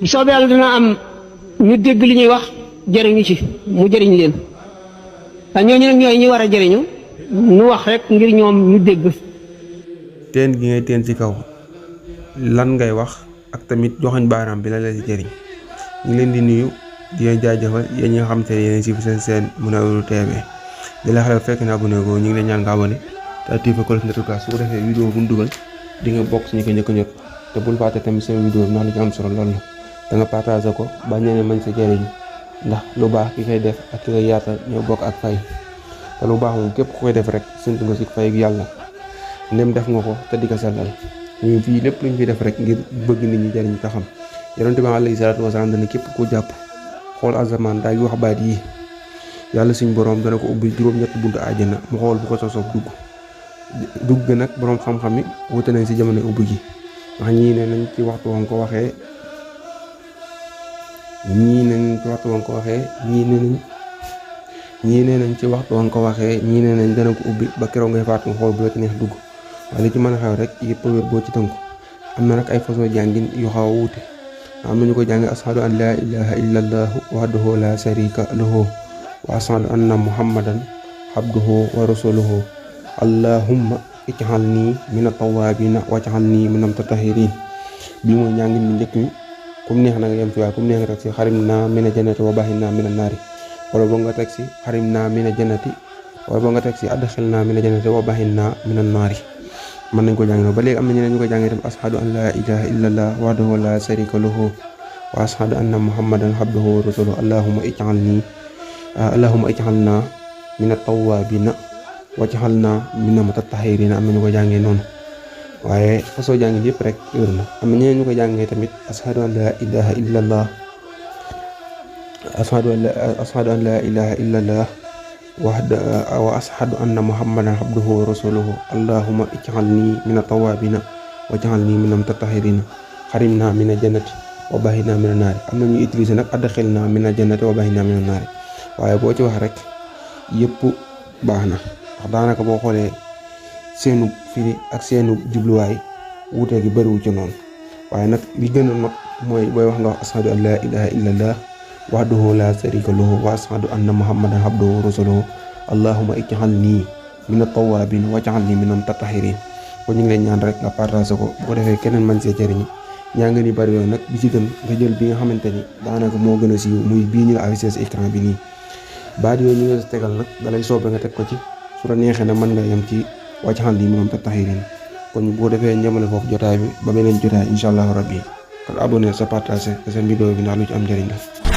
bu soobee yàlla dina am ñu dégg li ñuy wax jëriñu ci mu jëriñ leen ñooñu nag ñooy ñi war a jëriñu nu wax rek ngir ñoom ñu dégg. teen gi ngay teen ci kaw lan ngay wax ak tamit joxoñ baaraam bi la la ci jëriñ ñu leen di nuyu di leen jaajëfal yéen ñi nga xam te ne yéen si seen Munawwirou TV di la xale fekk na abonné ko ñu ngi leen ñaan nga abonné te activé cloche notification su ko defee vidéo bu ñu dugal di nga bokk si ñu ko njëkk a jot te bul fàtte tamit seen vidéo bi ndax lu ci am solo loolu la da nga partagé ko ba ñeneen mañ sa jëriñ ndax lu baax ki koy def ak ki koy yaatal ñoo bokk ak fay te lu baax moom képp ku koy def rek séntu nga si fay ak yàlla ndem def nga ko te di ko sellal ñu fii lépp luñ fi def rek ngir bëgg nit ñi jëriñ ta xam yonent bi alayhi salaatu wasalaam dana képp ku jàpp xool asamaan daal di wax baat yi yàlla suñ borom dana ko ubbi juróom-ñetti buntu àjjana mu xool bu ko soob dugg nag borom xam-xam yi wute nañ si jamono ubbi gi ndax ñii ne nañ ci waxtu woon ko waxee ñii ne nañ ci waxtu woon ko waxee ñii ne nañ ci waxtu woon ko waxee ñii ne nañ dana ko ubbi ba keroog ngay faatu nga xool bu la ci neex dugg waaye li ci mën a xew rek yëpp wér boo ci tënku am na nag ay façon jàngin yu xaw a wuute am na ñu ko jàng ashadu an laa ilaha illa allah wahdahu la sharika lahu wa ashadu anna muhammadan abduhu wa rasuluhu allahumma ij'alni mina tawwabina waj'alni mina mutatahhirin bii mooy njàngin mi njëkk mi kum neex na nga yem fi waaye kum neex nga teg si xarim naa mina jannati wa bahina mina naari wala boo nga teg si xarim naa mina jannati wala boo nga teg si adxil naa mina jannati wa bahina mina naari mën nañ ko jàng ba léegi am na ñeneen ñu ko jàngee tam ashadu an laa ilaha illallah wahdahu la sharika lahu wa ashadu anna muhammadan abduhu wa rasuluhu allahumma ij'alna mina tawwabina waj'alna mina mutatahhirina am na ñu ko jàngee noonu waaye façon jàngin yëpp rek wér na am na ñeneen ñu ko jàngee tamit ashadu an laa ilaha illallah ashadu an laa ilaha illallah wa ashadu anna muhammadan abduhu wa rasuluhu allahumma ij'alni mina tawwabina waj'alni mina mutatahhirina xarimna mina jannati wa bahina mina naari am na ñuy utiliser nag adxilna mina jannati wa bahina mina naari waaye boo ci wax rek yëpp baax na ndax daanaka boo xoolee seenu firi ak seenu jubluwaay wuute gi bëriwu ci noonu waaye nag li gën a not mooy booy wax nga wax ashadu an laa ilaha illallah wahdahu la sharika lahu wa ashadu anna muhammadan abduhu wa rasuluhu allahumma ij'alni mina tawwabin waj'alni mina mutatahhirin kon ñu ngi leen ñaan rek nga partagé ko bu ko defee keneen man see jëriñu ñaa ngi ni bari yooyu nag bi ci gën nga jël bi nga xamante ni daanaka moo gën a siiw muy bii ñu la affiché si écran bi nii baat yooyu ñu nga tegal nag dalay soobee nga teg ko ci su la neexee ne mën nga yem ci waj'alni mina mutatahhirin kon bu ko defee njëmale foofu jotaay bi ba beneen jotaay incha allahu rabbi kon abonné sa partagé te seen vidéo bi ndax lu ci am njëriñ la